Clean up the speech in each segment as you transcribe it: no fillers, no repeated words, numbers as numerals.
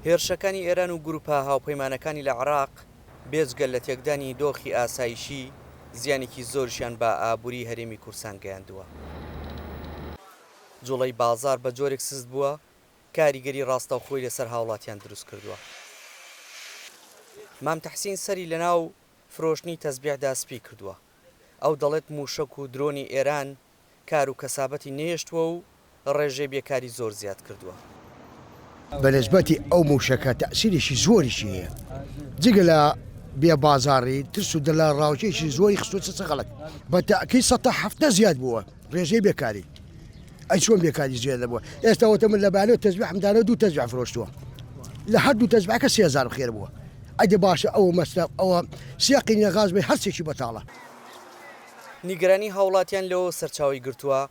هێرشەکانی ئێران و گروپە هاوپەیمانەکانی لە عێراق بێجگە لە تێکدانی دۆخی ئاسایشی، زیانێکی زۆریشیان بە ئابووریی هەرێمی کوردستان گەیاندووە. جوڵەی بازاڕ بە جۆرێک سست بووە، کاریگەری ڕاستەوخۆی لەسەر هاوڵاتیان دروستکردووە. مام تەحسین سەری لەناو فرۆشتنی تەزبیحدا سپی کردووە. ئەو دەڵێت مووشەک و درۆنی ئێران کار و کەسابەتی نەهێشتووە و ڕێژەی بێکاری زۆر زیاد کردووە. بە نسبەتی ئەو مووشەکە تەئسیرێکی زۆریشی هەیە جگە لە بێ بازاڕی ترس و دڵەڕاوکێکی زۆری خستووەتە سەر خەڵک بە تەئکید سەتا 70 زیاد بووە ڕێژەی بێکاری ئەی چۆن بێکاری زیاد بووە ئێستا وتە من لە بانەوە تەزبیحم دانەوە دوو تەزبیح فرۆشتووە لە هەر دوو تەزبیحەکە 3000 خێر بووە ئەدی باشە ئەوە مەسرەف ئەوە سێ قینە غاز بێ هەرسێکی بەتاڵە. نیگەرانی هاوڵاتیان لەوەوە سەرچاوەی گرتووە،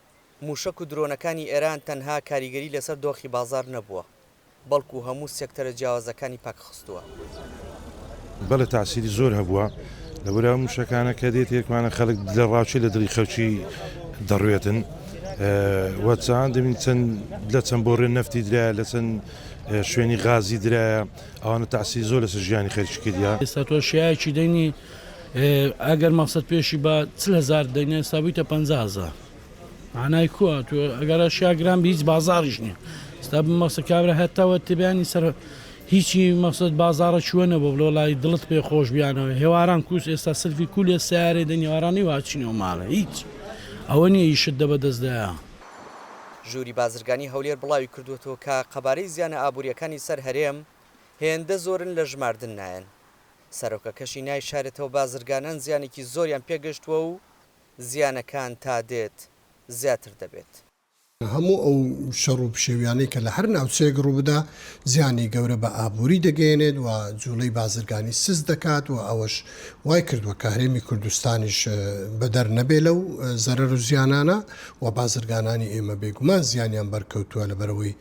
مووشەک و درۆنەکانی ئێران تەنها کاریگەری لەسەر دۆخی بازاڕ نەبووە، بەڵکو هەموو سێکتەرە جیاوازەکانی پەکخستووە. بەڵێ تاسیری زۆر هەبووە لەبەر ئەو موشەکانە کە دێت یەکمانە خەڵک لە ڕاوچی لە دڵی خەڵکی دەڕوێتن وە چەند دەبین چەند لە چەند بۆڕێ نەفتی درایە لە چەند شوێنی غازی درایە ئەوانە تاسیری زۆر لەسەر ژیانی خەرکی کردە. ئێستا تۆ شیایەکی دەینی ئەگەر مەقسەد پێشی بە 40 هەزار دەینێ ئێستا بوویتە 50 هەزار. معنای کووە تۆ ئەگەر ئەشیا گران بی هیچ بازاڕیش نییە ئێستا مەسە کابرا هەتاوە تبیانی سەر هیچی مەسەد بازاڕە چووە نەبوو بڵێ وەڵی دڵت پێ خۆش بیانەوە هێواران کوس ئێستا سلفی کولێ سیارێ دەن هێوارانی واچینەوە ماڵە هیچ ئەوە نییە ئیشت دە بەدەستدایە. ژووری بازرگانی هەولێر بڵاوی کردووەتەوە کە قەبارەی زیانە ئابوورییەکانی سەر هەرێم هێندە زۆرن لە ژماردن نایەن. سەرۆکەکەشی نایشارێتەوە بازرگانان زیانێکی زۆریان پێگەشتووە و زیانەکان تا دێت زیاتر دەبێت. هەموو ئەو شەڕ و پشێویانەی کە لە هەر ناوچەیەک ڕووبدا زیانی گەورە بە ئابووری دەگەیەنێت و جوڵەی بازرگانی سست دەکات و ئەوەش وای کردووە کە هەرێمی کوردستانیش بەدەر نەبێ لەو زەرەر و زیانانە و بازرگانانی ئێمە بێگومان زیانیان بەرکەوتووە لەبەرئەوەی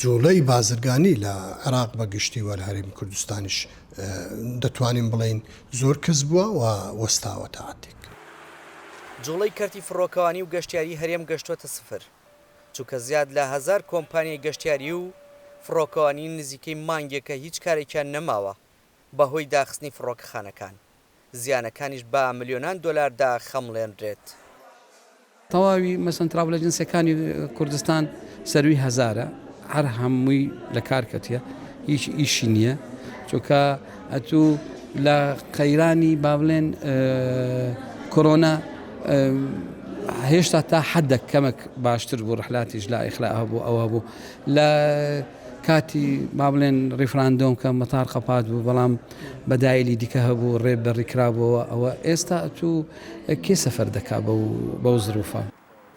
جوڵەی بازرگانی لە عێراق بە گشتی و لە هەرێمی کوردستانیش دەتوانین بڵێین زۆر کز بووە و وەستاوە تا حدێک. جوڵەی کەرتی فڕۆکەوانی و گەشتیاری هەرێم گەشتووەتە سفر، چونکە زیاد لە هەزار کۆمپانیای گەشتیاری و فڕۆکەوانی نزیکەی مانگێکە هیچ کارێکیان نەماوە بەهۆی داخستنی فڕۆکەخانەکان، زیانەکانیش بە ملیۆنان دۆلار دەخەمڵێنرێت. تەواوی مەسەن travel agency ەکانی کوردستان سەروی هەزارە هەر هەمووی لە کار کەتیە هیچ ئیشی نییە چونکە ئەتوو لە قەیرانی با بڵێن کۆرۆنا هێشتا تا حدە کەمک باشتر بوو ڕحلاتیش لا ئیخلا هەبوو ئەوە بوو لە کاتی با بڵێن ڕیفراندۆم کە مەتار قەپات بوو بەڵام بەدایلی دیکە هەبوو ڕێ بەڕیکرابەوە ئەوە ئێستا ئەتوو کێ سەفەر دەکا بەو بەو زروفە؟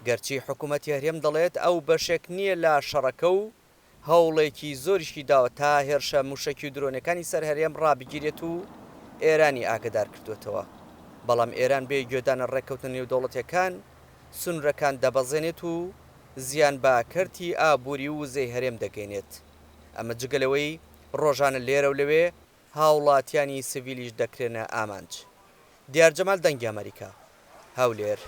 گەرچی حکومەتی هەرێم دەڵێت ئەو بەشێک نییە لە شەڕەکە و هەوڵێکی زۆریشی داوە تا هێرشە موشەکی و درۆنەکانی سەر هەرێم ڕابگیرێت و ئێرانی ئاگەدار کردووەتەوە، بەڵام ئێران بێ گوێدانە ڕێککەوتنە نێودەوڵەتیەکان سنورەکان دەبەزێنێت و زیان بە کەرتی ئابوری و وزەی هەرێم دەگەینێت، ئەمە جگە لەوەی ڕۆژانە لێرە و لەوێ هاوڵاتیانی سڤیلیش دەکرێنە ئامانج. دیار جەمال دەنگی ئەمەریکا، هەولێر.